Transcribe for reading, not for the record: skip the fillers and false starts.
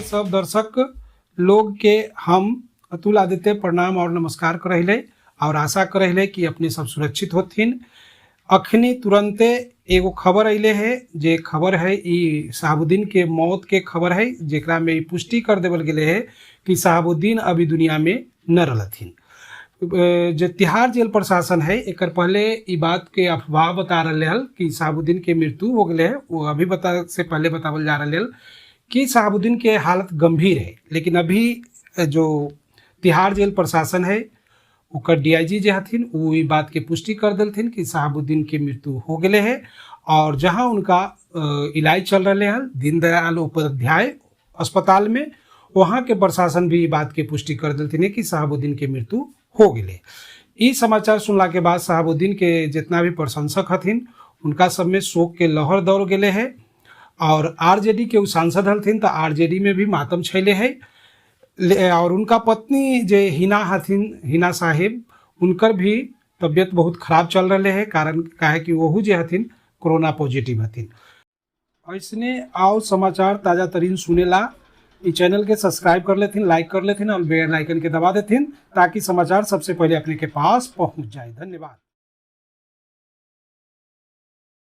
के सब दर्शक लोग के हम अतुल आदित्य प्रणाम और नमस्कार करहिले और आशा करहिले कि अपने सब सुरक्षित होथिन। अखनी तुरंते एगो खबर अइले है, जे खबर है ई शहाबुद्दीन के मौत के खबर है, जेकरा में ई पुष्टि कर देवल गेले है कि शहाबुद्दीन अभी दुनिया में न रहलथिन। जे तिहाड़ जेल प्रशासन है, एकर पहले ई बात के अफवाह बता रहे हल कि शहाबुद्दीन के मृत्यु हो गए है। वो अभी बता से पहले बतावल जा रहा हल कि शहाबुद्दीन के हालत गंभीर है, लेकिन अभी जो तिहाड़ जेल प्रशासन है ओकर डीआईजी जे हथिन वो ई बात के पुष्टि कर देलथिन कि शहाबुद्दीन के मृत्यु हो गए है और जहां उनका इलाज चल रहे हल दीनदयाल उपाध्याय अस्पताल में, वहाँ के प्रशासन भी ई बात के पुष्टि कर देलथिन कि शहाबुद्दीन के मृत्यु हो गए। ई समाचार सुनला के बाद शहाबुद्दीन के जितना भी प्रशंसक हथिन उनका सब में शोक के लहर दौड़ गेले है और आरजेडी के उ सांसद हलथिन तो आरजेडी में भी मातम छैले है। और उनका पत्नी जे हिना हथिन, हिना साहिब, उनकर भी तबियत बहुत खराब चल रहे है, कारण काहे कि वहू जे हथिन कोरोना पॉजिटिव हथिन। ऐसने आओ समाचार ताज़ा तरीन सुनेला ई चैनल के सब्सक्राइब कर लेथिन, लाइक कर लेथिन और बेल आइकन के दबा देथिन ताकि समाचार सबसे पहले अपने के पास पहुंच जाए। धन्यवाद।